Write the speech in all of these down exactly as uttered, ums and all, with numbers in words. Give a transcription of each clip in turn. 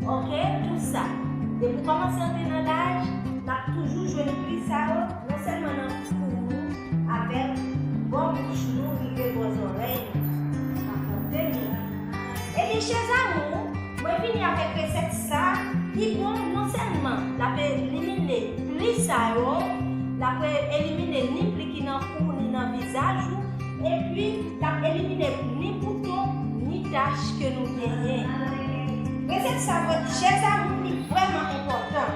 Ok, tout sa. Depi w kòmanse antre nan laj, n ap toujou jwenn pli sa yo, non sèlman nan kou nou, avèk bò bouch nou, rive bò zòrèy nou. N ap monte nou. Ebyen, chèz amou, mwen vini avèk resèt sa ki bon non sèlman l ap elimine pli sa yo, l ap elimine ni pli ki nan kou ni nan vizaj ou, epi l ap elimine ni bouton, ni tach ke nou genyen. Resèt sa, chèz amou, li vrèman enpòtan.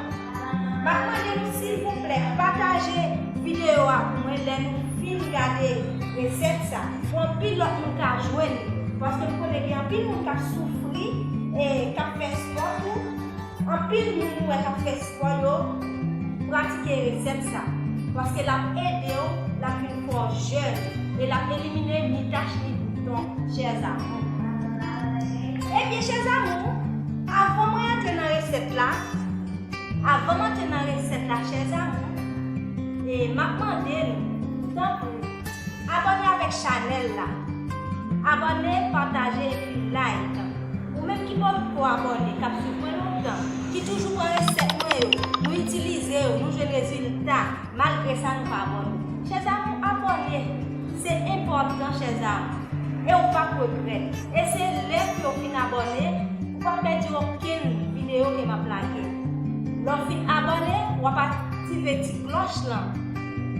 M ap mande nou, silvouplè, pataje videyo a pou mwen lè nou fin gade resèt sa. Pou anpil lòt moun ka jwenn li. Paske m konnen gen anpil moun k ap soufri e k ap fè espò tou. Anpil moun nou wè k ap fè espò yo pratike resèt sa. Paske l ap ede w, l ap vin fè w jèn, e l ap elimine ni tach ni bouton, chèz amou. Ebyen, chèz amou, avan mwen antre nan resèt la, avan m antre nan resèt la, chèz amou, e m ap mande nou, tanpri, abòne avèk chanèl la. Abòne, pataje epi like. Ou menm ki poko abòne, k ap swiv mwen lontan, ki toujou pran resèt mwen yo, nou itilize yo, nou jwenn rezilta. Malgre sa, nou pa abòne. Chèz amou, abòne. Se enpòtan, chèz amou. E ou p ap regrèt. E se lè ke w fin abòne, ou p ap pèdi okenn videyo ke m ap lage. Lè w fin abòne, w ap aktive ti klòch lan.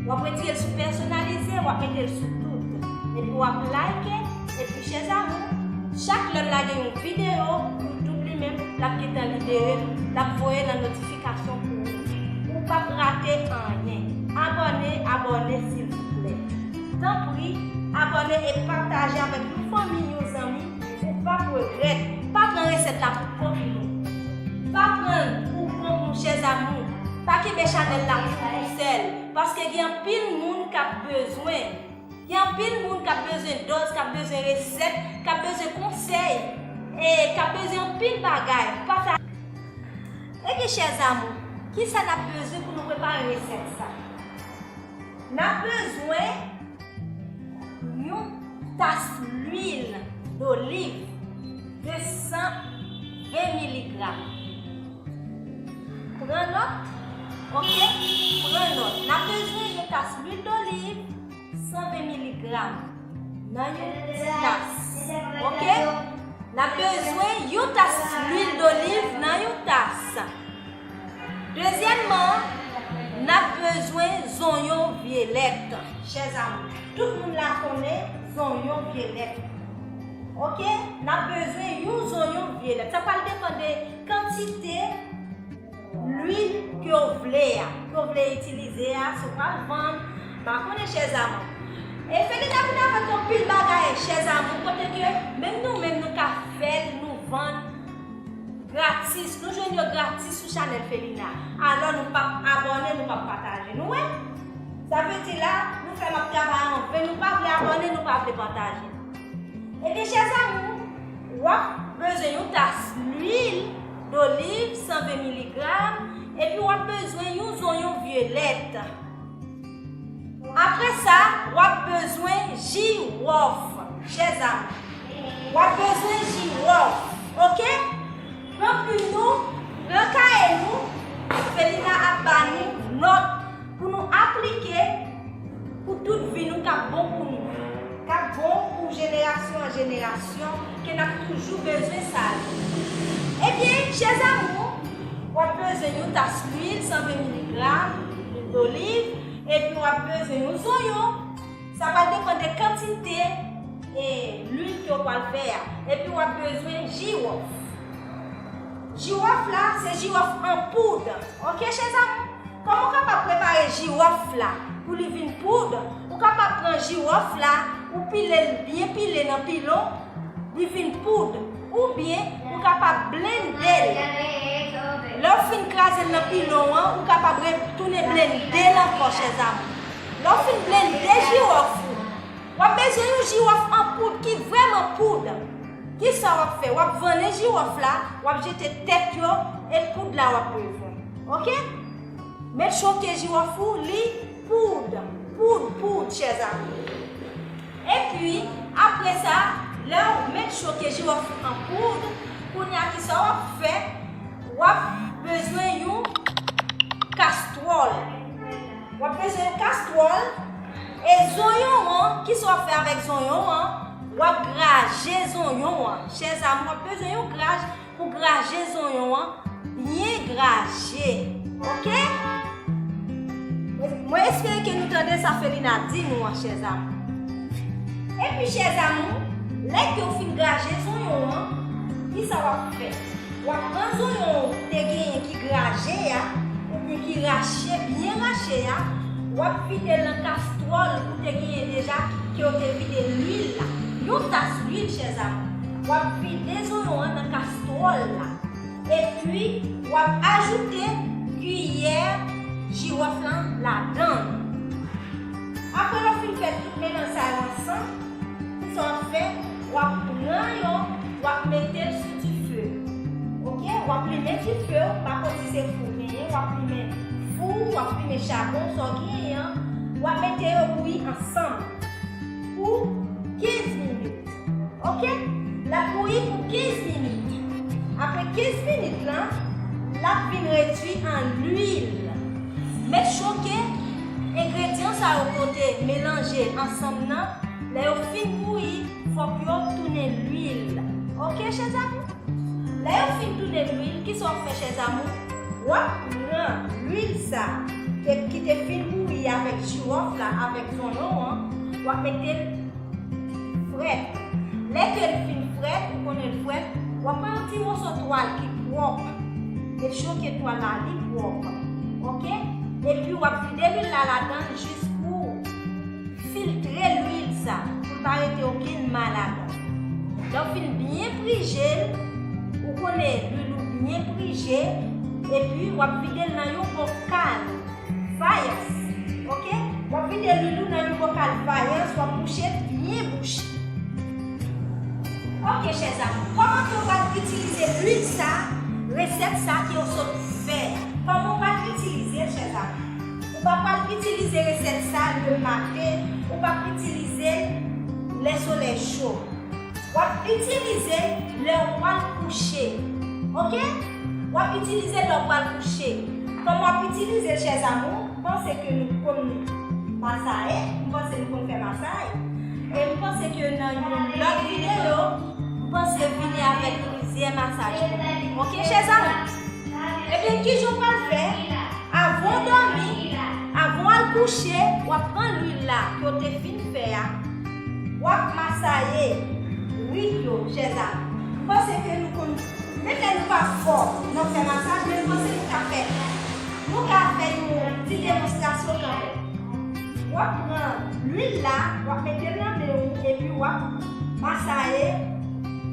W ap retire l sou pèsonalize, w ap mete l sou tout. Epi w ap like, epi chèz amou, chak lè m lage yon videyo, YouTube li menm, l ap gentan libere l, l ap voye nan notifikasyon pou ou. Ou p ap rate anyen. Abòne, abòne, silvouplè. Tanpri, abòne e pataje avèk yon fanmi, yon zanmi. Ou p ap regrèt. Pa pran resèt la pou kont nou. Pa pran l pou kont nou, chèz amou. Pa kenbe chanèl la pou nou sèl. Paske gen anpil moun k ap bezwen. Gen anpil moun k ap bezwen dòz, k ap bezwen resèt, k ap bezwen konsèy, e k ap bezwen anpil bagay. Pa fè Ebyen, chèz amou, kisa n ap bezwen pou nou prepare resèt sa? N ap bezwen yon tas lwil doliv de san ven miligram. Pran nòt, ok? Pran nòt. N ap bezwen yon tas lwil doliv san ven miligram nan yon ti tas. Ok? N ap bezwen yon tas lwil doliv nan yon tas. Dezyèmman, n ap bezwen zonyon vyolèt. Chèz amou, tout moun la konnen zonyon vyolèt. Ok? N ap bezwen yon zonyon vyolèt. Sa pral depann de kantite lwil ke w vle a, ke w vle itilize a, si w pral vann, m pa konnen, chèz amou. E Felina vin avèk yon pil bagay, chèz amou, kote ke menm nou menm nou ka fè l, nou vann gratis, nou jwenn yo gratis sou chanèl Felina. Alò, nou p ap abòne, nou p ap pataje. Nou wè? Sa vle di la, nou fè m ap travay anven, nou pa vle abòne, nou pa vle pataje. Ebyen, chèz amou, w ap bezwen yon tas lwil doliv san ven miligram, epi w ap bezwen yon zonyon vyolèt. Apre sa, w ap bezwen jiwòf, chèz amou. W ap bezwen jiwòf, ok? Pran plim nou, pran kaye nou, Felina ap ba nou nòt pou nou aplike pou tout vi nou k ap bon pou nou, k ap bon pou jenerasyon an jenerasyon, ke n ap toujou bezwen sa yo. Ebyen, chèz amou, w ap bezwen yon tas lwil san ven miligram, lwil doliv, epi w ap bezwen yon zonyon. Sa pral depann de kantite e lwil ke w pral fè a. Epi w ap bezwen jiwòf. Jiwòf la, se jiwòf an poud. Ok, chèz amou? Kòman w kapab prepare jiwòf la pou li vin poud? Ou kapab pran jiwòf la, ou pile l byen pile nan pilon, li vin poud. Oubyen, ou kapab blende l. Lè w fin kraze l nan pilon an, ou kapab retounen blende l ankò, chèz amou. Lè w fin blende jiwòf ou, w ap bezwen yon jiwòf an poud ki vrèman poud. Kisa w ap fè? W ap vannen jiwòf la, w ap jete tèt yo, e poud la w ap bezwen. Ok? Met choke jiwòf ou, li poud, poud, poud, chèz amou. Epi, apre sa, lè w met choke jiwòf ou an poud, kounye a kisa w ap fè? w ap fè avèk zonyon an, w ap graje zonyon an. Chèzami, w ap bezwen yon graj pou graje zonyon an. Byen graje. Oke? Mwen espere ke nou tande sa Felina di nou an, chèzami. Epi, chèzami, lè ke w fin graje zonyon an, kisa w ap fè? W ap pran zonyon ou te genyen ki graje a, oubyen ki rache, byen rache a, w ap vide l nan kastwòl ou te genyen deja, ke w te vide lwil la. Yon tas lwil, chèzami. W ap vide zonyon an nan kastwòl la. Epi, w ap ajoute kiyè jiwòf lan ladan l. Apre w fin fè tout melanj sa yo ansanm, kisa w ap fè? W ap pran yo, w ap mete l sou dife. Oke? W ap limen dife w, pa konn si se fou w genyen, w ap limen fou, w ap limen chabon, sa w genyen an, w ap mete yo bouyi ansanm pou kenz minit. Oke? L ap bouyi pou kenz minit. Apre kenz minit lan, l ap vin redui an lwil. Make sure ke engredyan sa yo ke w te melanje ansanm nan, lè yo fin bouyi, fòk yo tounen lwil. Oke, chèzami? Lè yo fin tounen lwil, kisa w ap fè, chèzami? W ap pran lwil sa ke, ki te fin bouyi avèk jiwòf la, avèk zonyon an, w ap mete l frèt. Lè ke l fin frèt, ou konnen l frèt, w ap pran yon ti moso twal ki pwòp. Make sure ke twal la li pwòp. Oke? Epi w ap vide lwil la ladan l jis pou filtre lwil sa, pou l pa rete okenn ma ladan l. Lè w fin byen prije l, ou konnen lwil ou byen prije, epi w ap vide l nan yon bokal fayans. Oke? W ap vide lwil ou nan yon bokal fayans, w ap bouche l byen bouche. Oke, chèzami, kòman ke w pral itilize lwil sa, resèt sa ke w sot fè? Kòman w pral itilize l, chèzami? Ou pa pral itilize resèt sa le maten, ou p ap itilize l lè solèy cho. W ap itilize l lè w pral kouche. Oke? W ap itilize l lè w pral kouche. Kòman w ap itilize l, chèzami? M panse ke nou konn masaye. M panse nou konn fè masay. E m panse ke nan yon lòt videyo, m panse vini avèk plizyè masaj pou nou. Oke, chèzami? Ebyen, kijan w pral fè? Avan w dòmi, avan w al kouche, w ap pran lwil la ke w te fin fè a, w ap masaye rid yo, chèzami. M panse ke nou konn, menm lè nou pa fò nan fè masaj, men m panse nou ka fè, nou ka fè yon ti demonstrasyon kanmenm. W ap pran lwil la, w ap mete l nan men w, epi w ap masaye,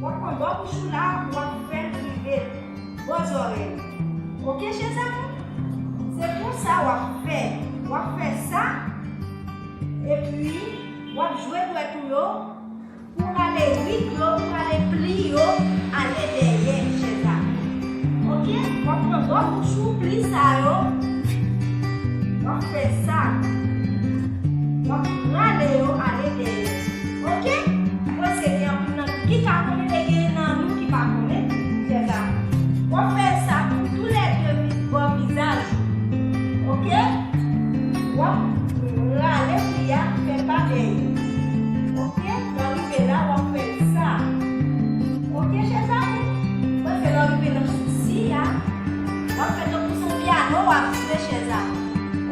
w ap pran bò bouch ou la, w ap fè l rive bò zòrèy. Oke, chèzami? Se konsa w ap fè. W ap fè sa, epi w ap jwe dwèt ou yo, pou rale rid yo, pou rale pli yo, ale dèyè, chèzami. Oke? W ap pran bò bouch ou, pli sa yo, w ap fè sa. W ap rale yo, ale dèyè. Oke? Mwen se gen anpil nan ki ka konnen, men gen nan nou ki pa konnen, chèzami. W ap fè sa pou toulède bò vizaj ou. Oke? W ap rale pli a, fè pa dèyè. Oke? Lè w rive la, w ap fè sa. Oke, chèzami? Mwen se lè w rive nan sousi a, w ap fè tankou se yon pyano w ap jwe, chèzami.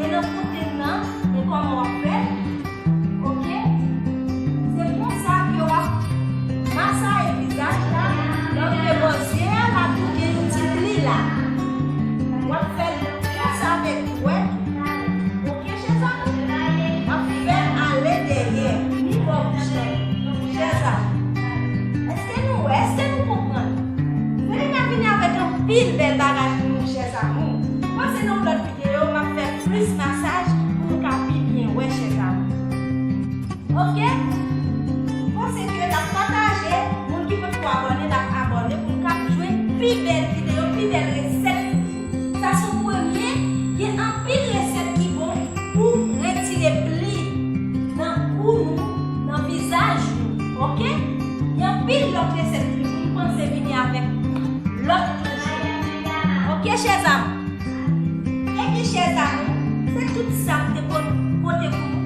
E nan kote nan, e kòman w ap fè? Oke? Se konsa ke w ap masaye vizaj la. Lè w rive bò zye a, la tou gen yon ti pli la. W ap fè l konsa avèk dwèt. Oke, chèzami? W ap fè ale dèyè. Ni bò bouch lan. Chèzami. Èske nou wè? Èske nou konprann? Felina vini avèk anpil bèl bagay pou nou, chèzami. Panse nan lòt videyo, m ap fè plis masaj pou nou ka pi byen wè, chèzami. Oke? Panse ke n ap pataje, moun ki potko abòne, n ap abòne pou n ka jwenn pi bèl videyo, pi bèl resèt. Sa se yon premye, gen anpil resèt ki bon pou retire pli nan kou nou, nan vizaj nou. Oke? Gen anpil lòt resèt ki bon, m panse vini avèk lòt toujou. Oke, chèzami? Ebyen, chèzami, se tout sa m te pote pou nou.